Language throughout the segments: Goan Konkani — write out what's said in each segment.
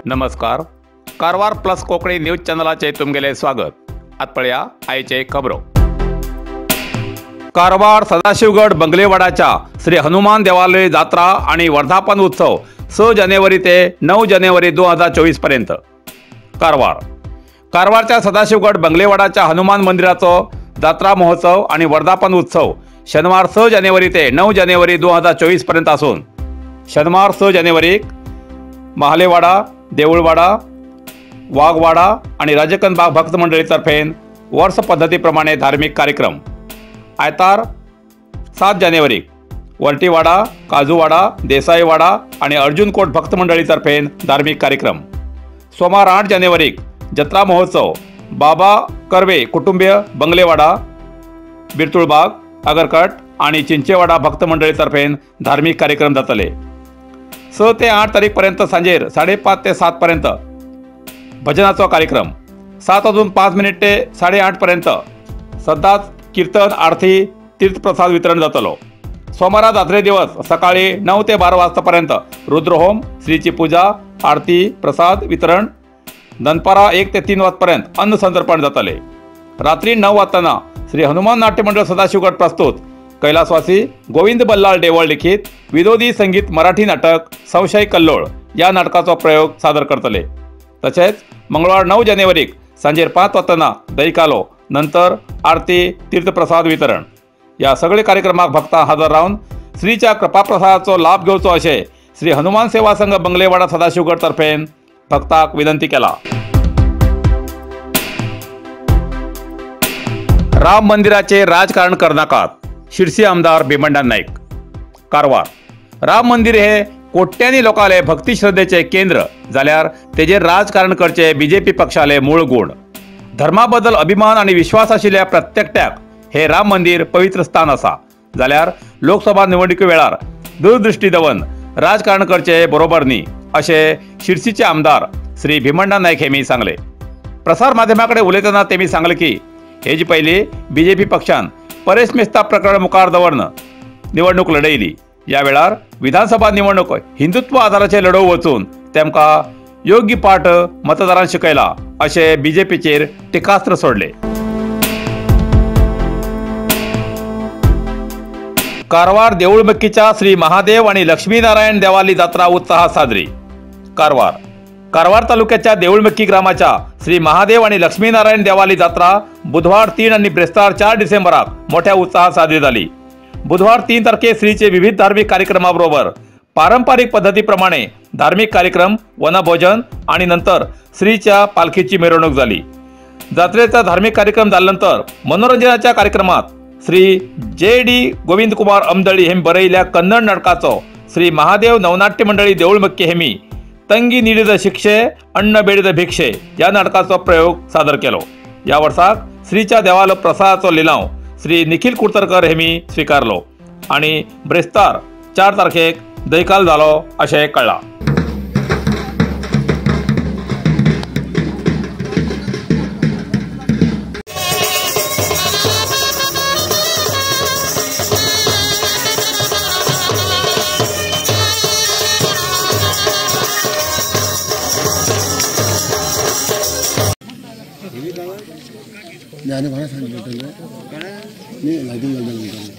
नमस्कार, कारवार प्लस कोंकणी न्यूज चॅनलाचे तुमगेले स्वागत। आत पळया आयचे खबरो। कारवार सदाशिवगड बंगलेवाडाच्या श्री हनुमान देवालय जात्रा आणि वर्धापन उत्सव 6 जानेवारी ते 9 जानेवारी 2024 पर्यंत। कारवार कारवारच्या सदाशिवगड बंगलेवाडाच्या हनुमान मंदिराचो जात्रा महोत्सव आणि वर्धापन उत्सव शनिवार 6 जानेवारी ते 9 जानेवारी 2024 पर्यंत असून शनिवार 6 जानेवारीक महालेवाडा, देऊळवाडा, वाघवाडा आणि राजकनबाग भक्त मंडळीतर्फे वर्ष पद्धतीप्रमाणे धार्मिक कार्यक्रम। आयतार 7 जानेवारी वलटीवाडा, काजूवाडा, देसाईवाडा आणि अर्जुनकोट भक्त मंडळीतर्फे धार्मिक कार्यक्रम। सोमवार 8 जानेवारी जत्रा महोत्सव बाबा कर्वे कुटुंबीय बंगलेवाडा, बिरतुळबाग, अगरकट आणि चिंचेवाडा भक्त मंडळीतर्फे धार्मिक कार्यक्रम जातले। 6 ते 8 तारीखपर्यंत सांजेर 5:30 ते 7 पर्यंत भजनाचो कार्यक्रम। 7:05 ते 8:30 पर्यंत सदाच कीर्तन, आरती, तीर्थप्रसाद वितरण जातलो। सोमवारा जात्रे दिवस सकाळी 9 ते 12 वाजतापर्यंत रुद्रहोम, श्रीची पूजा, आरती, प्रसाद वितरण। दनपारा 1 ते 3 वाजपर्यंत अन्न संतर्पण जातले। रात्री 9 वाजताना श्री हनुमान नाट्य मंडळ सदाशिवगड प्रस्तुत कैलासवासी गोविंद बल्लाळ देवळ लिखित विनोदी संगीत मराठी नाटक संशय कल्लोळ या नाटकाचो प्रयोग सादर करतले। तसेच मंगळवार 9 जानेवारीक सांजेर 5 वाजताना दहीकालो, नंतर आरती, तीर्थप्रसाद वितरण। या सगळे कार्यक्रमाक भक्तां हजर रावन श्रीच्या कृपाप्रसादाचो लाभ घेवचो अशें श्री हनुमान सेवा संघ बंगलेवाडा सदाशिवगड तर्फेन भक्तांक विनंती केला। राम मंदिराचे राजकारण करनाकात, शिरसी आमदार भीमण्णा नाईक। कारवार राम मंदिर हे कोट्यांनी लोकांले भक्ती श्रद्धेचे केंद्र जाल्यार तेजेर राजकारण करचे बीजेपी पक्षाले मूळ गुण। धर्मा बद्दल अभिमान आणि विश्वास आशिल्ल्या प्रत्येकट्याक हे राम मंदिर पवित्र स्थान आसा जाल्यार लोकसभा निवडणुके वेळार दूरदृष्टी दवन राजकारण करचे बरोबर न्ही अशें शिरसीचे आमदार श्री भीमण्णा नाईक हेमी सांगले। प्रसार माध्यमा कडेन उलयतना तेमी सांगले की हेजे पयलीं बीजेपी पक्षान परेश मेस्ता प्रकरण मुखार दवरन निवडणूक लढयली। या वेळार विधानसभा निवडणूक हिंदुत्व आधाराचेर लढोवंक वचून तेमकां योग्य पाठ मतदारांक शिकयला अशें बीजेपीचेर टिकास्त्र सोडले। कारवार देऊळमक्कीच्या श्री महादेव आणि लक्ष्मीनारायण देवाली जात्रा उत्साहात साजरी। कारवार कारवार तालुक्याच्या देऊळमक्की ग्रामाच्या श्री महादेव आणि लक्ष्मीनारायण देवाली जात्रा बुधवार 3 आणि ब्रेस्तार 4 डिसेंबराक मोठ्या उत्साहात साजरी झाली। बुधवार 3 तारखे श्रीचे विविध धार्मिक कार्यक्रमाबरोबर पारंपरिक पद्धतीप्रमाणे धार्मिक कार्यक्रम, वनभोजन आणि नंतर श्रीच्या पालखीची मिरवणूक झाली। जात्रेचा धार्मिक कार्यक्रम झाल्यानंतर मनोरंजनाच्या कार्यक्रमात श्री जे डी गोविंद कुमार अमदळी हेम बरयिल्ल्या कन्नड नाटकाचो श्री महादेव नवनाट्य मंडळी देऊळमक्की हेमी तंगी निडिद शिक्षे अन्न बेडिद भिक्षे या नाटकाचो प्रयोग सादर केलो। या वर्साक श्रीच्या देवालो प्रसादाचो लिलाव श्री निखिल कुर्तरकर हेमी स्वीकारलो आणि ब्रेस्तार 4 तारखेक दहीकाल जालो अशें कळ्ळां। आनी कोणा सांगलें न्ही लायटींग घालता म्हणटालें।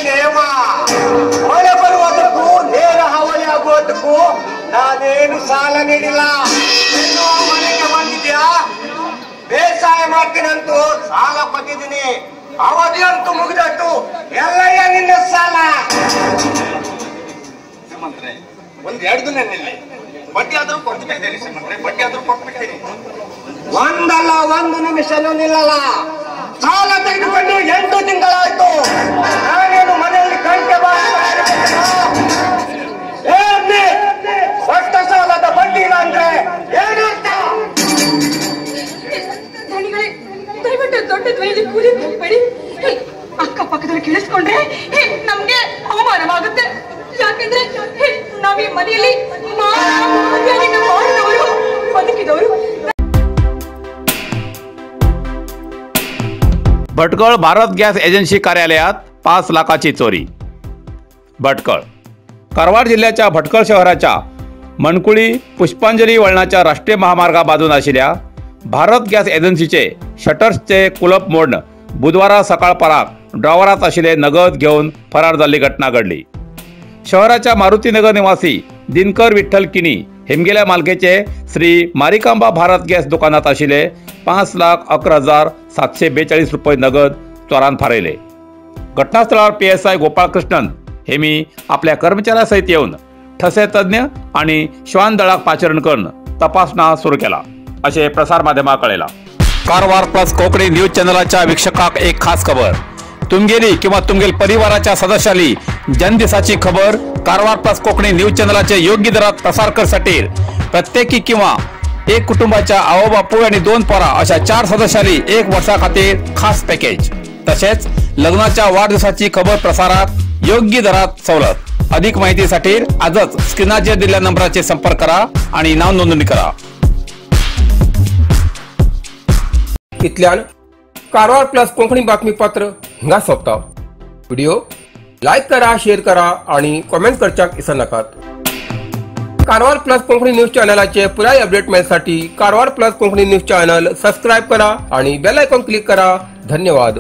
ನೇಮ ಮಳೆ ಬರುವುದಕ್ಕೂ ನೇರ ಹಾವಳಿ ಆಗುವುದಕ್ಕೂ ನಾನೇನು ಸಾಲ ನೀಡಿಲ್ಲ. ಇನ್ನು ಮನೆಗೆ ಬಂದಿದ್ಯಾ, ಬೇಸಾಯ ಮಾಡ್ತೀನಂತೂ ಸಾಲ ಕೊಟ್ಟಿದ್ದೀನಿ, ಅವಧಿ ಅಂತೂ ಮುಗಿದಟ್ಟು ಎಲ್ಲಯ್ಯ ನಿನ್ನ ಸಾಲ. ಶ್ರೀಮಂತ್ರೆ, ಒಂದ್ ಎರಡು ದಿನ ನಿಲ್ಲಿ, ಬಡ್ಡಿ ಆದ್ರೂ ಕೊಟ್ಟು ಬಿಡ್ತೇನೆ ಶ್ರೀಮಂತ್ರೆ, ಬಡ್ಡಿ ಆದ್ರೂ ಕೊಟ್ಟು ಬಿಡ್ತೇನೆ. ಒಂದಲ್ಲ ಒಂದು ನಿಮಿಷನೂ ನಿಲ್ಲಲ್ಲ. ಸಾಲ ತೆಗೆದುಕೊಂಡು 8 ತಿಂಗಳಾಯ್ತು. ನಾನೇನು ಮನೆಯಲ್ಲಿ ಕಂಟೆ ಕೊಟ್ಟ ಸಾಲದ ಬಡ್ಡಿ ಇಲ್ಲ ಅಂದ್ರೆ ಏನರ್ಥ? ದಯವಿಟ್ಟು ದೊಡ್ಡ ಧ್ವನಿಯಲ್ಲಿ ಕೂಲಿ ಬೇಡಿ. ಅಕ್ಕಪಕ್ಕದಲ್ಲಿ ಕೇಳಿಸ್ಕೊಂಡ್ರೆ ನಮ್ಗೆ ಅವಮಾನವಾಗುತ್ತೆ. ಯಾಕೆಂದ್ರೆ ನಾವೀ ಮನೆಯಲ್ಲಿ ಮಾಡಿದವರು, ಬದುಕಿದವರು. भटकळ भारत गॅस एजन्सी कार्यालयात 5 लाखाची चोरी. भटकळ कारवार जिल्ह्याच्या भटकळ शहराच्या मनकुळी पुष्पांजली वळणाच्या राष्ट्रीय महामार्गा बाजून आशिल्ल्या भारत गॅस एजन्सीचे शटर्सचे कुलप मोडून बुधवारा सकाळपराक ड्रॉवरात आशिल्ले नगद घेवन फरार जाल्ली घटना घडली. शहराच्या मारुतीनगर निवासी दिनकर विठ्ठल किनी हेमगेल्या मालकेचे श्री मारिकांबा भारत गॅस दुकानात आशिल्ले 5,11,742 रुपये नगद चोरान फारयले. घटनास्थळार PSI Gopalakrishnan Hemy आपल्या कर्मचाऱ्यासहित येवन ठसे तज्ञ आणि श्वान दळाक पाचारण करून तपासणा सुरू केला अशें प्रसार माध्यमां कळयलां. कारवार प्लस कोंकणी न्यूज चॅनलाच्या वीक्षकाक एक खास खबर. तुमगेली किंवा तुमगेल परिवाराच्या सदस्याली जन्मदिसाची खबर कारवार प्लस कोंकणी न्यूज चॅनलाचे योग्य दरात प्रसार करसाठी प्रत्येकी किंवा एक कुटुंबाच्या आवो बापूय आणि 2 पोरा अशा 4 सदस्यांनी 1 वर्षा खातीर खास पॅकेज. तसेच लग्नाच्या वाढदिवसाची खबर प्रसारात योग्य दरात सवलत. अधिक माहितीसाठी आजच स्क्रीनाचेर दिलेल्या नंबराचे संपर्क करा आणि नाव नोंदणी करा. इतल्यान कारवार प्लस कोंकणी बातमीपत्र हिंगा सोंपता. व्हिडिओ लायक करा, शेअर करा आणि कॉमेंट करच्याक विसरनाकात. कारवार प्लस कोंकणी न्यूज चॅनलाचे पुराय update मेळसाठी Karwar plus Konkani news channel subscribe करा आणि बेल आयकॉन क्लिक करा. धन्यवाद.